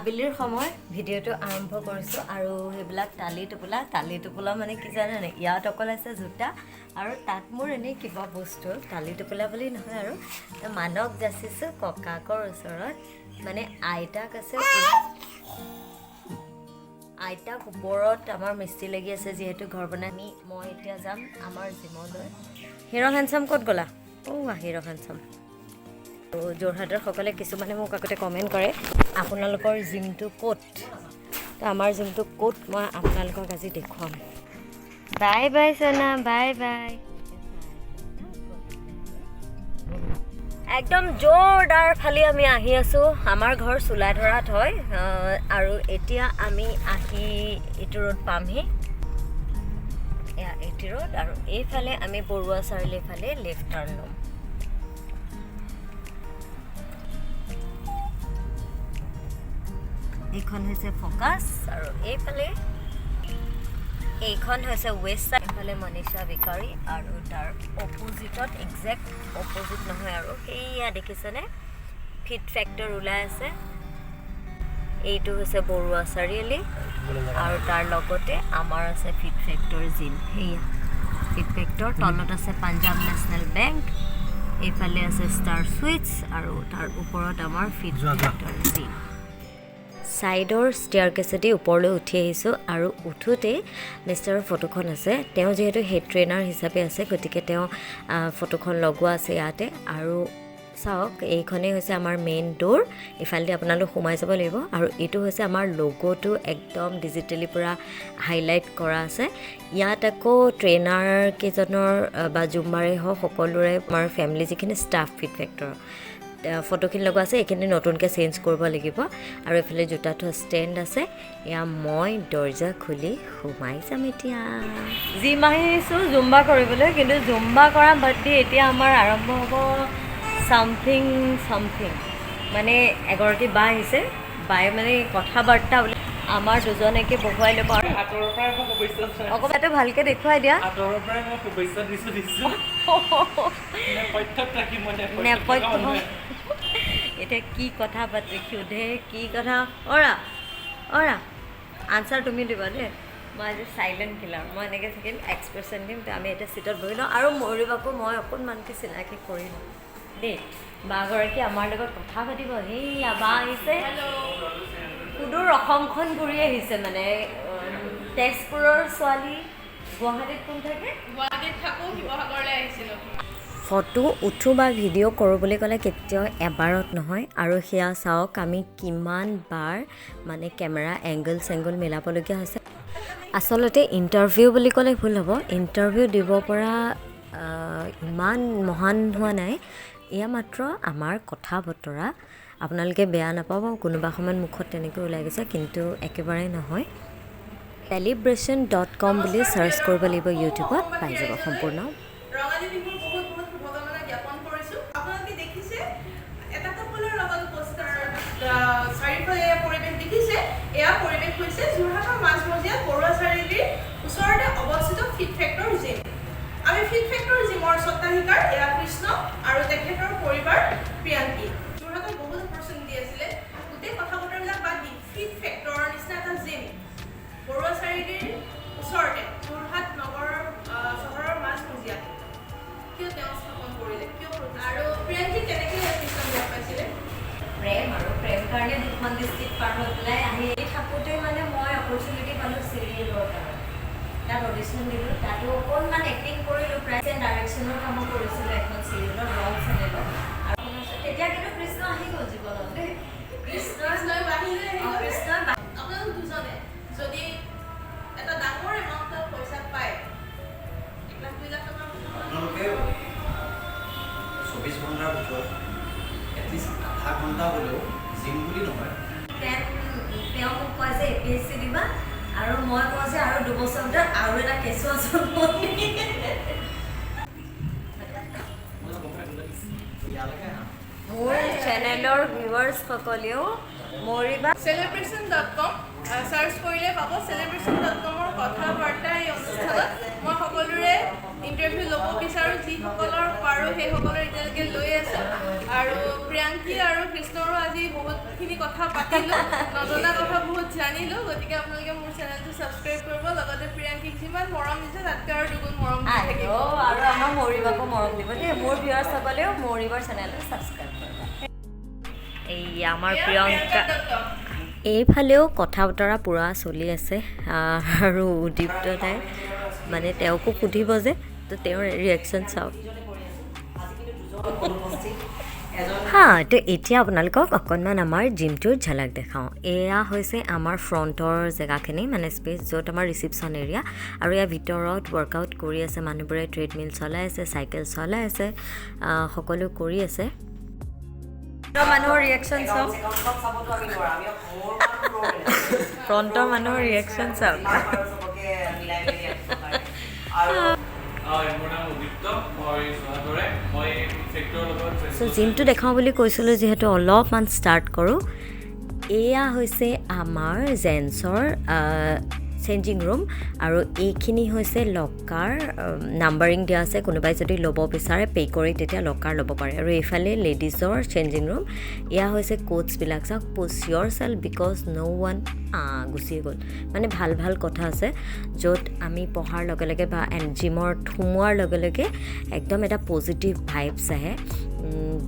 আবেলিৰ সময়, ভিডিঅ'টো আৰম্ভ কৰিছোঁ। আৰু সেইবিলাক টালি টোপোলা, টালি টোপোলা মানে কি জানে নাই? ইয়াত অকল আছে জোতা আৰু তাত মোৰ এনেই কিবা বস্তু, টালি টোপোলা বুলি নহয়। আৰু মানক যাচিছোঁ ককাকৰ ওচৰত, মানে আইতাক আছে, আইতাক ওপৰত আমাৰ মিস্ত্ৰী লাগি আছে যিহেতু ঘৰ বনাই। মই এতিয়া যাম আমাৰ জিমলৈ। হিৰ' হেণ্ডচাম ক'ত গ'লা? অ' হিৰ' হেণ্ডচাম। যোৰহাটৰ সকলে কিছুমানে মোক আগতে কমেণ্ট কৰে, আপোনালোকৰ জিমটো ক'ত? তো আমাৰ জিমটো ক'ত মই আপোনালোকক আজি দেখুৱাম। বাই বাই সোণা, বাই বাই। একদম জোৰদাৰ ফালি আমি আহি আছোঁ। আমাৰ ঘৰ চোলাধৰাত হয় আৰু এতিয়া আমি আহি এইটো ৰোড পামহি। এয়া এইটো ৰোড আৰু এইফালে আমি বৰুৱা চাৰিআলিৰ ফালে লেফ্ট টাৰ্ণ ল'ম। এইখন হৈছে ফকাছ আৰু এইফালে এইখন হৈছে ৱেষ্ট চাইড, এইফালে মনীষা বেকাৰী আৰু তাৰ অপ'জিটত, একজেক্ট অপ'জিট নহয় আৰু, সেইয়া দেখিছেনে ফিট ফেক্টৰ ওলাই আছে। এইটো হৈছে বৰুৱা চাৰিআলি আৰু তাৰ লগতে আমাৰ আছে ফিট ফেক্টৰ জিম। সেয়া ফিট ফেক্টৰ, তলত আছে পাঞ্জাৱ নেশ্যনেল বেংক, এইফালে আছে ষ্টাৰ চুইটছ আৰু তাৰ ওপৰত আমাৰ ফিট ফেক্টৰ জিম। ছাইডৰ ষ্টেয়াৰ কেছেদি ওপৰলৈ উঠি আহিছোঁ আৰু উঠোঁতেই মিষ্টাৰৰ ফটোখন আছে। তেওঁ যিহেতু হেড ট্ৰেইনাৰ হিচাপে আছে, গতিকে তেওঁ ফটোখন লগোৱা আছে ইয়াতে। আৰু চাওক, এইখনেই হৈছে আমাৰ মেইন ড'ৰ, ইফালেদি আপোনালোক সোমাই যাব লাগিব। আৰু এইটো হৈছে আমাৰ লগ'টো, একদম ডিজিটেলি পূৰা হাইলাইট কৰা আছে। ইয়াত আকৌ ট্ৰেইনাৰ কেইজনৰ বা জুম্বাৰে হওক, সকলোৰে আমাৰ ফেমিলি যিখিনি ষ্টাফ ফিট ফেক্টৰৰ ফটোখিনি লগোৱা আছে। এইখিনি নতুনকৈ চেঞ্জ কৰিব লাগিব। আৰু এইফালে জোতা থোৱা ষ্টেণ্ড আছে। এয়া মই দৰ্জা খুলি সোমাই যাম। এতিয়া জিম আহিছোঁ জুম্বা কৰিবলৈ, কিন্তু জুম্বা কৰা বাদ দি এতিয়া আমাৰ আৰম্ভ হ'ব চামথিং চামথিং। মানে এগৰাকী বা আহিছে, বায়ে মানে কথা বাৰ্তা বুলি আমাৰ দুজনকে বহুৱাই ল'ব। আৰু অকণমানটো ভালকৈ দেখুৱাই দিয়া। নেপথ্য এতিয়া কি কথা পাতি সোধে, কি কথা, অৰা অৰা আনচাৰ তুমি দিবা দেই। মই আজি চাইলেণ্ট কিলাৰ, মই এনেকৈ থাকিম, এক্সপ্ৰেশ্যন দিম। তো আমি এতিয়া চিটত বহি লওঁ আৰু ময়ূৰীবাকো মই অকণমানকৈ চিনাকি কৰি লওঁ দেই। বাগৰাকী আমাৰ লগত কথা পাতিব। সেইয়া বা আহিছে, সুদূৰ অসমখন ঘূৰি আহিছে, মানে তেজপুৰৰ ছোৱালী। গুৱাহাটীত কোন থাকে? গুৱাহাটীত থাকোঁ, শিৱসাগৰলৈ আহিছিলোঁ। ফটো উঠোঁ বা ভিডিঅ' কৰোঁ বুলি ক'লে কেতিয়াও এবাৰত নহয়। আৰু সেয়া চাওক, আমি কিমান বাৰ মানে কেমেৰা এংগল চেংগল মিলাবলগীয়া হৈছে। আচলতে ইণ্টাৰভিউ বুলি ক'লে ভুল হ'ব, ইণ্টাৰভিউ দিব পৰা ইমান মহান হোৱা নাই। এয়া মাত্ৰ আমাৰ কথা বতৰা, আপোনালোকে বেয়া নাপাব, কোনোবা সময়ত মুখত তেনেকৈ ওলাই গৈছে, কিন্তু একেবাৰে নহয়। celebration.com বুলি চাৰ্চ কৰিব লাগিব ইউটিউবত, পাই যাব সম্পূৰ্ণ। ৰঙালী বিহুৰ বহুত বহুত শুভকামনা জ্ঞাপন কৰিছোঁ। আপোনালোকে দেখিছে এটা কাপোলৰ লগত উপস্থিত চাৰিওফালে এয়া পৰিৱেশ দেখিছে। এয়া পৰিৱেশ হৈছে যোৰহাটৰ মাজমজিয়াত বৰুৱা চাৰিআলিৰ ওচৰতে অৱস্থিত ফিট ফেক্টৰ জিম। আমি ফিট ফেক্টৰ জিমৰ স্বত্বাধিকাৰ এয়া কৃষ্ণ আৰু তেখেতৰ পৰিবাৰ প্ৰিয়াংকী। যোৰহাটত বহুত অপৰচুনিটি আছিলে, গোটেই কথা বতৰাবিলাক বাদ দি ফিট ফেক্টৰৰ নিচিনা এটা জিম বৰুৱা চাৰিআলিৰ ওচৰতে যোৰহাট নগৰৰ চহৰৰ মাজমজিয়াত কিয় তেওঁ স্থাপন কৰিলে, কিয়? আৰু প্ৰিয়াংকী কেনেকৈ কৃষ্ণক লগ পাইছিলে? প্ৰেম আৰু প্ৰেম কাৰণে দুখন ডিষ্ট্ৰিক্ট পাৰ হৈ পেলাই আহি থাকোঁতে মানে মই অপৰচুনিটি পালোঁ চিৰিয়েলৰ কাৰণে। তাত অডিশ্যন দিলোঁ, তাতো অকণমান এক্টিং কৰিলোঁ, প্ৰায় ডাইৰেকশ্যনৰ কামো কৰিছিলোঁ এখন চিৰিয়েলত, ৰং চেনেলত। আৰু তেতিয়া কিন্তু কৃষ্ণ আহি গ'ল জীৱনত দেই। কৃষ্ণই বাঢ়ি আহি গ'ল। কৃষ্ণই। আপোনালোক দুজনে যদি এটা ডাঙৰ এমাউণ্টৰ পইচা পায়, 1 লাখ 2 লাখ টকাৰ, আপোনালোকে 24 ঘণ্টাৰ ভিতৰত এটলিষ্ট আধা ঘণ্টা হ'লেও জিম বুলি নহয়, তেওঁ মোক কয় যে APSC দিবা আৰু মই কওঁ যে আৰু 2 বছৰ ভিতৰত আৰু এটা কেঁচুৱা জন্ম। মোৰ চেনেলৰ ভিউৱাৰ্ছসকলেও মৰিবা। celebration.com search কৰিলে পাব। celebration.comৰ কথা বাৰ্তা এই অনুষ্ঠানত মই সকলোৰে ইণ্টাৰভিউ ল'ব বিচাৰোঁ, যিসকলৰ পাৰোঁ সেইসকলৰ এতিয়ালৈকে লৈ আছোঁ। আৰু প্ৰিয়াংকী আৰু কৃষ্ণৰো আজি বহুতখিনি কথা পাতিলোঁ, নজনা কথা বহুত জানিলোঁ। গতিকে আপোনালোকে মোৰ চেনেলটো ছাবস্ক্ৰাইব কৰিব, লগতে প্ৰিয়াংকীক যিমান মৰম দিছে তাতকৈ আৰু দুগুণ মৰম দি থাকিব। আৰু আমাৰ মৌৰিবাকো মৰম দিব দেই। মোৰ ভিউৱাৰ্ছসকলেও মৌৰিবাৰ চেনেলটো ছাবস্ক্ৰাইব কৰিব। এই আমাৰ প্ৰিয়ংকা এইফালেও কথা বতৰা পূৰা চলি আছে আৰু উদীপ্ত দাই মানে তেওঁকো সুধিব যে, তো তেওঁৰ ৰিয়েকশ্যন চাওক। হা, তো এতিয়া আপোনালোকক অকণমান আমাৰ জিমটোৰ ঝলক দেখাওঁ। এয়া হৈছে আমাৰ ফ্ৰণ্টৰ জেগাখিনি, মানে স্পেচ য'ত আমাৰ ৰিচিপশ্যন এৰিয়া। আৰু ইয়াৰ ভিতৰত ৱৰ্কআউট কৰি আছে মানুহবোৰে, ট্ৰেডমিল চলাই আছে, চাইকেল চলাই আছে, সকলো কৰি আছে। মানুহৰ ৰিয়েকশ্যন চাওক, ফ্ৰণ্টৰ মানুহৰ ৰিয়েকশ্যন চাওক। চ' জিমটো দেখাওঁ বুলি কৈছিলোঁ যিহেতু অলপমান ষ্টাৰ্ট কৰোঁ। এয়া হৈছে আমাৰ জেণ্টছৰ চেঞ্জিং ৰুম আৰু এইখিনি হৈছে লকাৰ, নাম্বাৰিং দিয়া আছে, কোনোবাই যদি ল'ব বিচাৰে পে' কৰি তেতিয়া লকাৰ ল'ব পাৰে। আৰু এইফালে লেডিজৰ চেঞ্জিং ৰুম। এয়া হৈছে কোচবিলাক চাওক, push yourself because no one গুচিয়ে গ'ল। মানে ভাল ভাল কথা আছে য'ত আমি পঢ়াৰ লগে লগে বা জিমত সোমোৱাৰ লগে লগে একদম এটা পজিটিভ ভাইবছ আহে।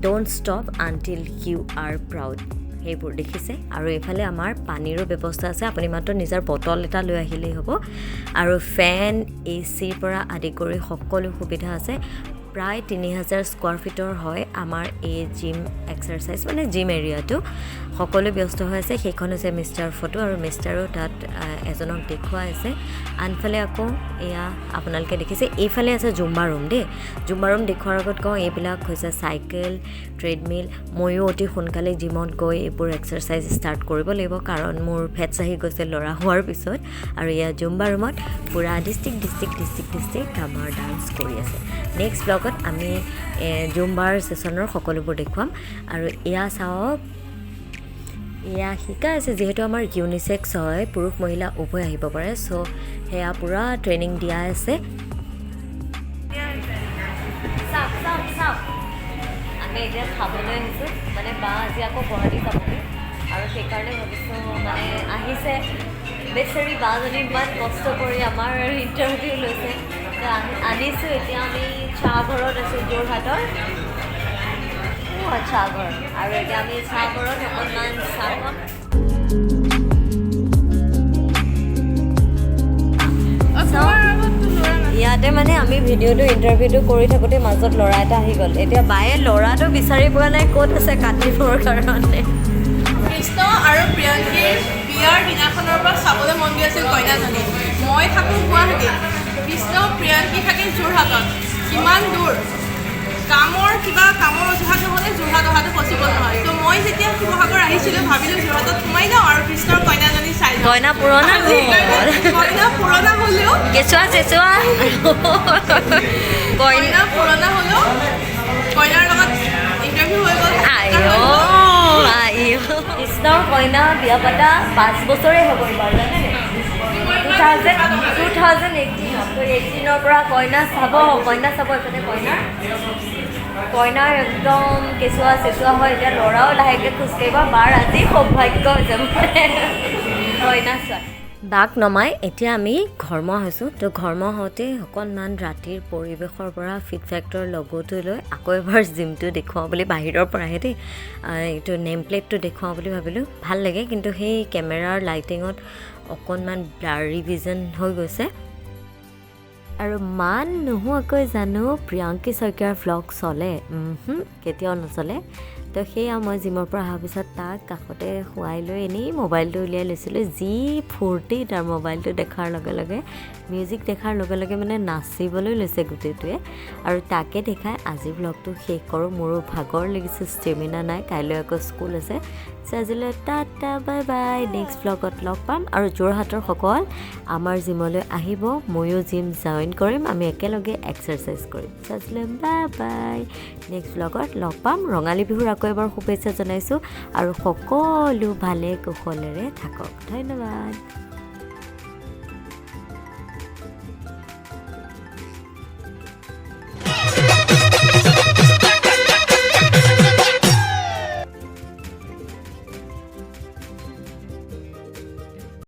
Don't stop until you are proud, সেইবোৰ দেখিছে। আৰু এইফালে আমাৰ পানীৰো ব্যৱস্থা আছে, আপুনি মাত্ৰ নিজৰ বটল এটা লৈ আহিলেই হ'ব। আৰু ফেন, এ চিৰ পৰা আদি কৰি সকলো সুবিধা আছে। প্ৰায় 3000 স্কুৱাৰ ফিটৰ হয় আমাৰ এই জিম এক্সাৰচাইজ, মানে জিম এৰিয়াটো। সকলো ব্যস্ত হৈ আছে। সেইখন হৈছে মিষ্টাৰ ফটো আৰু মিষ্টাৰো তাত এজনক দেখুৱাই আছে। আনফালে আকৌ এয়া আপোনালোকে দেখিছে, এইফালে আছে জুম্বা ৰুম দেই। জুম্বা ৰুম দেখুৱাৰ আগত কওঁ, এইবিলাক হৈছে চাইকেল, ট্ৰেডমিল। ময়ো অতি সোনকালে জিমত গৈ এইবোৰ এক্সাৰচাইজ ষ্টাৰ্ট কৰিব লাগিব, কাৰণ মোৰ ফেটছ আহি গৈছে ল'ৰা হোৱাৰ পিছত। আৰু এয়া জুম্বা ৰুমত পূৰা ডিষ্ট্ৰিক্ট ডিষ্ট্ৰিক্ট ডিষ্ট্ৰিক্ট ডিষ্ট্ৰিক্ট আমাৰ ডান্স কৰি আছে। নেক্সট ব্লগত আমি জুম্বাৰ ছেশ্যনৰ সকলোবোৰ দেখুৱাম। আৰু এয়া চাওক, এয়া শিকাই আছে। যিহেতু আমাৰ ইউনিছেক্স হয়, পুৰুষ মহিলা উভয় আহিব পাৰে, চ' সেয়া পূৰা ট্ৰেইনিং দিয়া আছে। চাওক চাওক চাওক, আমি এতিয়া খাবলৈ আহিছোঁ। মানে বা আজি আকৌ গুৱাহাটী যাবগৈ আৰু সেইকাৰণে ভাবিছোঁ মানে আহিছে বেচেৰি বাজনী, ইমান কষ্ট কৰি আমাৰ ইণ্টাৰভিউ লৈছে। আনিছোঁ। এতিয়া আমি চাহঘৰত আছোঁ, যোৰহাটৰ চাহঘৰ। আৰু এতিয়া আমি চাহঘৰত অকণমান চাহ খাম। ইয়াতে মানে আমি ভিডিঅ'টো ইণ্টাৰভিউটো কৰি থাকোঁতে মাজত ল'ৰা এটা আহি গ'ল। এতিয়া বায়ে ল'ৰাটো বিচাৰি পোৱা নাই, ক'ত আছে কাটিবৰ কাৰণে। কৃষ্ণ আৰু প্ৰিয়ংকীৰ বিয়াৰ দিনাখনৰ পৰা চাবলৈ মন গৈ আছিল কইনাজনী। মই থাকোঁ গুৱাহাটীত, কৃষ্ণ প্ৰিয়ংকী থাকে যোৰহাটত। কিমান দূৰ, কামৰ কিবা কামৰ অজুহাত নহ'লে যোৰহাট অহাটো পচিবল নহয়। তো মই যেতিয়া শিৱসাগৰ আহিছিলোঁ ভাবিলোঁ যোৰহাটত সোমাই যাওঁ আৰু কৃষ্ণৰ কইনাজনী চাই যাওঁ। কইনা পুৰণা, কইনা পুৰণা হ'লেও কেঁচুৱা চেচুৱা, কইনা পুৰণা হ'লেও কইনাৰ লগত ইণ্টাৰভিউ হৈ গ'ল। কৃষ্ণৰ কইনা বিয়া পতা 5 বছৰেই হ'ব এইবাৰ, জানেনে? 2018 তো 18ৰ পৰা কইনা চাব, কইনা চাব। এইফালে কইনাৰ একদম কেঁচুৱা চেচুৱা হয়। এতিয়া ল'ৰাও লাহেকৈ খোজকাঢ়িব। বাৰ আজি সৌভাগ্য হৈছে মানে কইনা চোৱা। বাক নমাই এতিয়া আমি ঘৰমুৱা হৈছোঁ। তো ঘৰমুৱা হওঁতে অকণমান ৰাতিৰ পৰিৱেশৰ পৰা ফিট ফেক্টৰ লগতো লৈ আকৌ এবাৰ জিমটো দেখুৱাওঁ বুলি, বাহিৰৰ পৰাহে দেই, এইটো নেম প্লেটটো দেখুৱাওঁ বুলি ভাবিলোঁ। ভাল লাগে, কিন্তু সেই কেমেৰাৰ লাইটিঙত অকণমান ব্লাৰী ভিজন হৈ গৈছে। আৰু মান নোহোৱাকৈ জানো প্ৰিয়ংকী শইকীয়াৰ ভ্লগ চলে? কেতিয়াও নচলে। তো সেয়া মই জিমৰ পৰা অহাৰ পিছত তাক কাষতে শুৱাই লৈ এনেই মোবাইলটো উলিয়াই লৈছিলোঁ। যি ফূৰ্তি তাৰ মোবাইলটো দেখাৰ লগে লগে, মিউজিক দেখাৰ লগে লগে মানে নাচিবলৈ লৈছে গোটেইটোৱে। আৰু তাকে দেখাই আজি ভ্লগটো শেষ কৰোঁ। মোৰো ভাগৰ লাগিছে, ষ্টেমিনা নাই, কাইলৈ আকৌ স্কুল আছে। আজিলৈ টাটা, বাই বাই। নেক্সট ভ্লগত লগ পাম। আৰু যোৰহাটৰ সকল আমাৰ জিমলৈ আহিব, ময়ো জিম জইন কৰিম, আমি একেলগে এক্সাৰচাইজ কৰিম। আজিলৈ বাই বাই, নেক্সট ভ্লগত লগ পাম। ৰঙালী বিহুৰ আকৌ এবাৰ শুভেচ্ছা জনাইছোঁ আৰু সকলো ভালে কুশলেৰে থাকক। ধন্যবাদ।